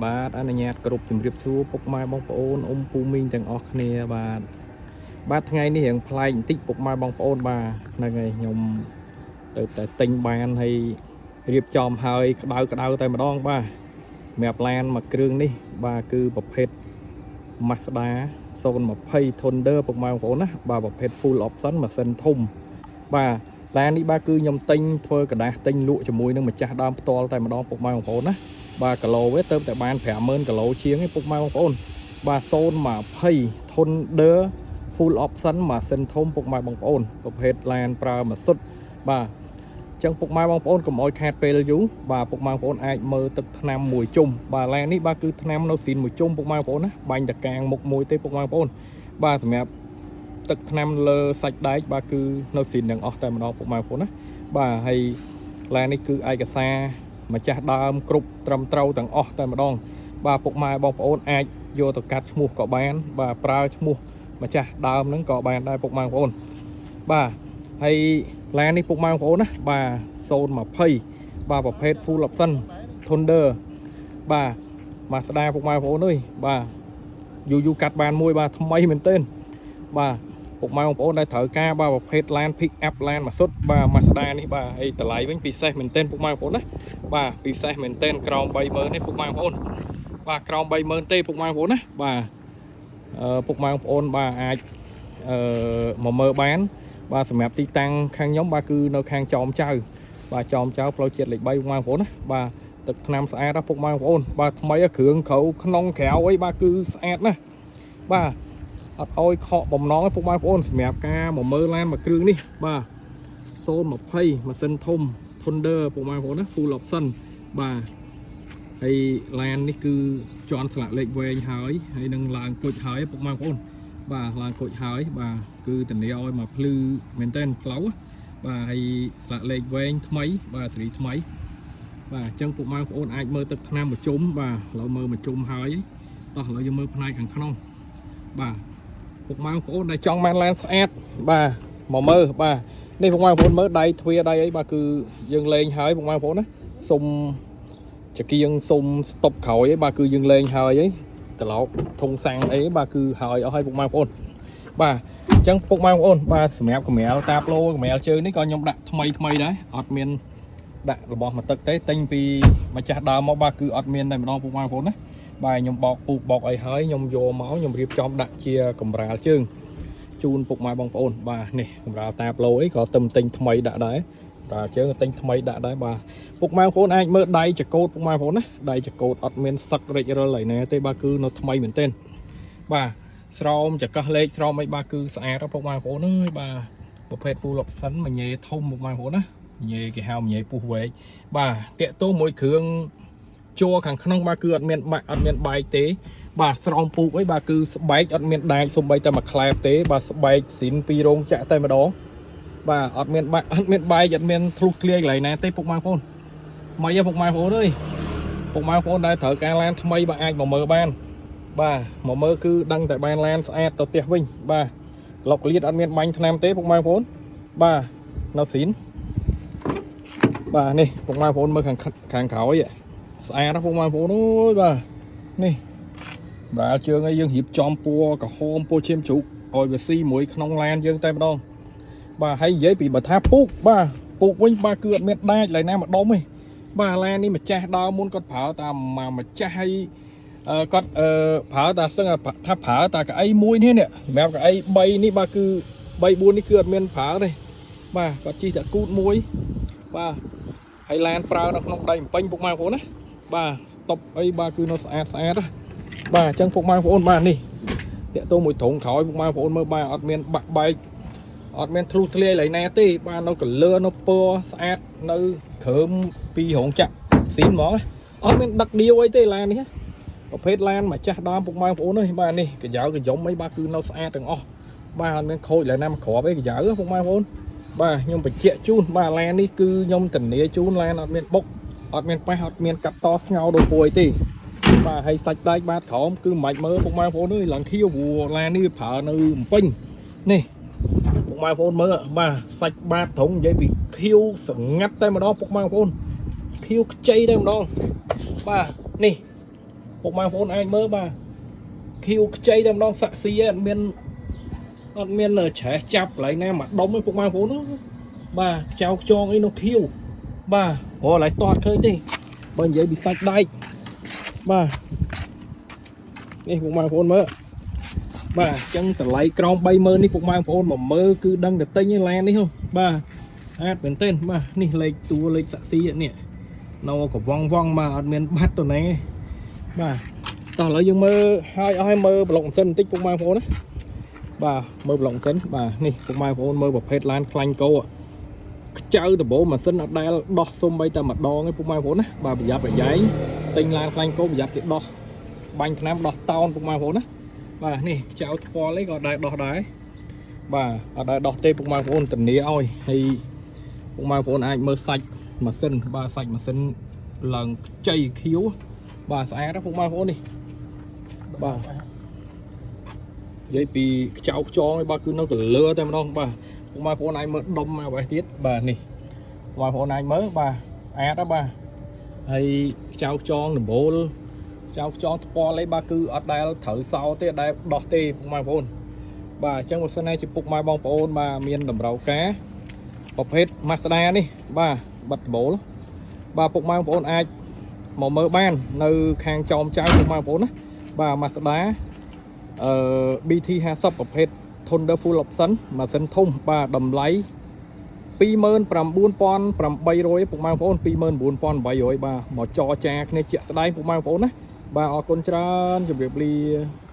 បាទអនុញ្ញាតគ្រប់ជម្រាបសួរពុកម៉ែបងប្អូនអ៊ំពូមីងទាំងអស់គ្នាបាទបាទថ្ងៃនេះរៀងប្លែកបន្តិចពុកម៉ែបងប្អូនបាទហ្នឹងហើយខ្ញុំទៅតែទិញបានហើយរៀបចំហើយក្តៅក្តៅតែម្ដងបាទសម្រាប់ឡានមួយគ្រឿងនេះបាទគឺប្រភេទ Mazda 020 Thunder ពុកម៉ែបងប្អូនណាបាទប្រភេទ full option ម៉ាស៊ីនធំបាទឡាននេះបាទគឺខ្ញុំទិញធ្វើក្រដាសទិញលក់ជាមួយនឹងម្ចាស់ដើមផ្ទាល់តែម្ដងពុកម៉ែបងប្អូនណា បាទគីឡូវាទៅតែបាន50000គីឡូជាងឯងពុកម៉ែបងប្អូនបាទ020 Thunder full option ម៉ាស៊ីនធំពុកម៉ែបងប្អូនប្រភេទឡានប្រើម៉ាស៊ុតបាទអញ្ចឹងពុកម៉ែបងប្អូនកុំឲ្យខាតពេលយូរបាទពុកម៉ែបងប្អូនអាចមើលទឹកថ្នាំមួយជុំបាទឡាននេះបាទគឺថ្នាំនៅស៊ីនមួយជុំពុកម៉ែបងប្អូនណាបាញ់តកាងមុខមួយទេពុកម៉ែបងប្អូនបាទសម្រាប់ទឹកថ្នាំលើសាច់ដែកបាទគឺនៅស៊ីនទាំងអស់តែម្ដងពុកម៉ែបងប្អូនណាបាទហើយឡាននេះគឺឯកសារ ម្ចាស់ដើមគ្រប់ត្រឹមត្រូវទាំងអស់តែម្ដង បាទពុកម៉ែបងប្អូនអាចយកទៅកាត់ឈ្មោះក៏បាន បាទប្រើឈ្មោះម្ចាស់ដើមហ្នឹងក៏បានដែរពុកម៉ែបងប្អូនបាទហើយឡាននេះពុកម៉ែបងប្អូនណាបាទ020បាទប្រភេទ full option Thunder បាទ Mazda ពុកម៉ែបងប្អូនអើយបាទយូរយូរកាត់បានមួយបាទថ្មីមែនទែនបាទពុកម៉ែបងប្អូនដែលត្រូវការបាទប្រភេទឡាន pick up ឡានម៉ាស៊ុតបាទ Mazda នេះបាទហើយតម្លៃវិញពិសេសមែនទែនពុកម៉ែបងប្អូនណាបាទពិសេសមែនទែនក្រោម30000នេះពុកម៉ែបងប្អូនបាទក្រោម30000ទេពុកម៉ែបងប្អូនណាបាទអឺពុកម៉ែបងប្អូនបាទអាចអឺមកមើលបាន បាទសម្រាប់ទីតាំងខាងខ្ញុំបាទគឺនៅខាងចោមចៅបាទចោមចៅផ្លូវជាតិលេខ3ពុកម៉ែបងប្អូនណាបាទទឹកថ្នាំស្អាតណាស់ពុកម៉ែបងប្អូនបាទថ្មីគ្រឿងក្រៅក្នុងក្រៅអីបាទគឺស្អាតណាស់បាទអត់អោយខកបំណងទេពុកម៉ែបងប្អូនសម្រាប់ការមកមើលឡានមួយគ្រឿងនេះបាទ020ម៉ាស៊ីនធំ Thunder ពុកម៉ែបងប្អូនណា full option បាទហើយឡាននេះគឺជាន់ស្លាកលេខវែងហើយហើយនឹងឡើងគុជហើយពុកម៉ែបងប្អូនបាទឡើងគុជហើយបាទគឺធានាឲ្យមកភ្លឺមែនតើផ្លូវបាទហើយស្លាកលេខវែងថ្មីបាទសេរីថ្មីបាទអញ្ចឹងពុកម៉ែបងប្អូនអាចមើលទឹកថ្នាំមួយជុំបាទឥឡូវមើលមួយជុំហើយតោះឥឡូវយើងមើលផ្នែកខាងក្នុងបាទពុកម៉ែបងប្អូនដែលចង់បានឡានស្អាតបាទមកមើលបាទនេះពុកម៉ែបងប្អូនមើលដៃទ្វារដៃអីបាទគឺយើងលេងហើយពុកម៉ែបងប្អូនណាសុំចង្គៀងសុំស្តុបក្រោយអីបាទគឺយើងលេងហើយអីត្រឡោកធុងសាំងអីបាទគឺហើយអស់ហើយពុកម៉ែបងប្អូនបាទអញ្ចឹងពុកម៉ែបងប្អូនបាទសម្រាប់កម្រាលតាប្លូកម្រាលជើងនេះក៏ខ្ញុំដាក់ថ្មីថ្មីដែរអត់មានដាក់របស់មកទឹកទេទិញពីម្ចាស់ដើមមកបាទគឺអត់មានតែម្ដងពុកម៉ែបងប្អូនណាបាទខ្ញុំបោកពូកបោកអីហើយខ្ញុំយកមកខ្ញុំរៀបចំដាក់ជាកម្រាលជើងជូនពុកម៉ែបងប្អូនបាទនេះកម្រាលតាប្លូអីក៏ទឹមទិញថ្មីដាក់ដែរបាទជើងទិញថ្មីដាក់ដែរបាទពុកម៉ែបងប្អូនអាចមើលដៃចកោតពុកម៉ែបងប្អូនណាដៃចកោតអត់មានសឹករិចរិលអីណាទេបាទគឺនៅថ្មីមែនទែនបាទស្រោមចកោះលេខស្រោមអីបាទគឺស្អាតណាស់ពុកម៉ែបងប្អូនអើយបាទប្រភេទ full option មញ៉េធំពុកម៉ែបងប្អូនណាញ៉េគេហៅមញ៉េពុះវែកបាទតាកតោមួយគ្រឿងជួរខាងក្នុងបាទគឺអត់មានបាក់អត់មានបែកទេបាទស្រោមពូកអីបាទគឺស្បែកអត់មានដែកសំបីតែមួយខ្លែបទេបាទស្បែកស៊ីនពីរោងចក្រតែម្ដងបាទអត់មានបាក់អត់មានបែកអត់មានធ្លុះធ្លាយកន្លែងណាទេពុកម៉ែបងប្អូនថ្មីហ៎ពុកម៉ែបងប្អូនអើយពុកម៉ែបងប្អូនដែលត្រូវការឡានថ្មីបាទអាចមកមើលបានបាទមកមើលគឺដឹងតែបានឡានស្អាតទៅផ្ទះវិញបាទឡុកលៀតអត់មានបាញ់ថ្នាំទេពុកម៉ែបងប្អូនបាទនៅស៊ីនបាទនេះពុកម៉ែបងប្អូនមើលខាងខាងក្រោយស្អាតណាស់ពុកម៉ែបងប្អូនអើយបាទនេះបាទជើងអីយើងរៀបចំពណ៌ក្រហមពណ៌ឈាមជ្រូកឲ្យវាស៊ីមួយក្នុងឡានយើងតែម្ដងបាទហើយនិយាយពីបើថាពូកបាទពូកវិញបាទគឺអត់មានដាច់ឡើយណាម្ដុំទេបាទឡាននេះម្ចាស់ដើមមុនគាត់ប្រើតាមម្ចាស់ហើយគាត់អឺប្រើតាសឹងថាប្រើតាកៅអីមួយនេះនេះសម្រាប់កៅអី3នេះបាទគឺ3 4នេះគឺអត់មានប្រើទេបាទគាត់ជិះតែគូតមួយបាទហើយឡានប្រើនៅក្នុងដីពេញពុកម៉ែបងប្អូនណាបាទស្តុបអីបាទគឺនៅស្អាតស្អាតណាបាទអញ្ចឹងពុកម៉ែបងប្អូនបាទនេះតាក់ទងមួយត្រង់ក្រោយពុកម៉ែបងប្អូនមើលបាទអត់មានបាក់បែកអត់មានធ្លុះធ្លាយឡើយណាទេបាទនៅកលឿនៅពណ៌ស្អាតនៅគ្រើមពីរោងចក្រស៊ីនហ្មងអត់មានដឹកដៀវអីទេឡាននេះប្រភេទឡានម្ចាស់ដើមពុកម៉ែបងប្អូនអើយបាទនេះកាយ៉ៅកាយំអីបាទគឺនៅស្អាតទាំងអស់បាទអត់មានខូចឡើយណាមកគ្រាប់អីកាយ៉ៅពុកម៉ែបងប្អូនបាទខ្ញុំបញ្ជាក់ជូនបាទឡាននេះគឺខ្ញុំធានាជូនឡានអត់មានបុកអត់មានប៉ះអត់មានកាត់តស្ងោដោយពួយទេបាទហើយសាច់ដែកបាទក្រោមគឺមិនបាច់មើលពុកម៉ែបងប្អូនអើយឡើងខៀវព្រោះឡាននេះវាប្រើនៅភ្នំពេញនេះពុកម៉ែបងប្អូនមើលបាទសាច់បាតត្រង់និយាយពីខៀវស្ងាត់តែម្ដងពុកម៉ែបងប្អូនខៀវខ្ចីតែម្ដងបាទនេះ ពុកម៉ែបងប្អូនអាចមើលបាទខៀវខ្ចីតែម្ដងសាក់ស៊ីអត់មានអត់មានច្រេះចាប់កន្លែងណាមួយដុំទេពុកម៉ែបងប្អូនណាបាទខ្ចៅខ្ចងអីនោះខៀវបាទរកកន្លែងតអត់ឃើញទេបើនិយាយពីសាច់ដែកបាទនេះពុកម៉ែបងប្អូនមើលបាទអញ្ចឹងតម្លៃក្រោម30000នេះពុកម៉ែបងប្អូនមកមើលគឺដឹងតែទិញឯឡាននេះហ៎បាទអាចមែនទែនបាទនេះលេខតួលេខសាក់ស៊ីនេះនៅកវងវងបាទអត់មានបាត់ទៅណាបាទតោះឥឡូវយើងមើលហើយអស់ហើយមើលប្លុកម៉ាស៊ីនបន្តិចពុកម៉ែបងប្អូនណាបាទមើលប្លុកម៉ាស៊ីនបាទនេះពុកម៉ែបងប្អូនមើលប្រភេទឡានខ្លាញ់គោខ្ចៅដំបូលម៉ាស៊ីនអត់ដែលដោះសុំបីតែម្ដងទេពុកម៉ែបងប្អូនណាបាទប្រយ័ត្នប្រយែងទិញឡានខ្លាញ់គោប្រយ័ត្នគេដោះបាញ់ថ្នាំដោះតោនពុកម៉ែបងប្អូនណាបាទនេះខ្ចៅថ្ពាល់អីក៏ដែលដោះដែរបាទអត់ដែលដោះទេពុកម៉ែបងប្អូនធានាឲ្យហើយពុកម៉ែបងប្អូនអាចមើលសាច់ម៉ាស៊ីនបាទសាច់ម៉ាស៊ីនឡើងខ្ចីខៀវបាទស្អាតណាពុកម៉ែបងប្អូននេះបាទនិយាយពីខ្ចៅខ្ចងឯបាទគឺនៅកលើតែម្ដងបាទពុកម៉ែបងប្អូនអាចមើលដុំមកបេះទៀតបាទនេះពុកម៉ែបងប្អូនអាចមើលបាទស្អាតណាបាទហើយខ្ចៅខ្ចងដំបូលខ្ចៅខ្ចងថ្ពាល់អីបាទគឺអត់ដែលត្រូវសោទេអត់ដែលដោះទេពុកម៉ែបងប្អូនបាទអញ្ចឹងបើសិនណាជាពុកម៉ែបងប្អូនបាទមានតម្រូវការប្រភេទ Mazda នេះបាទបិទដំបូលបាទពុកម៉ែបងប្អូនអាចមកមើលបាននៅខាងចោមចៅពុកម៉ែបងប្អូនណាបាទ Mazda អឺ BT 50ប្រភេទ Thunder Full Option ម៉ាស៊ីនធំបាទតម្លៃ29800ពុកម៉ែបងប្អូន29800បាទមកចរចាគ្នាជាក់ស្ដែងពុកម៉ែបងប្អូនណាបាទអរគុណច្រើនជម្រាបលា។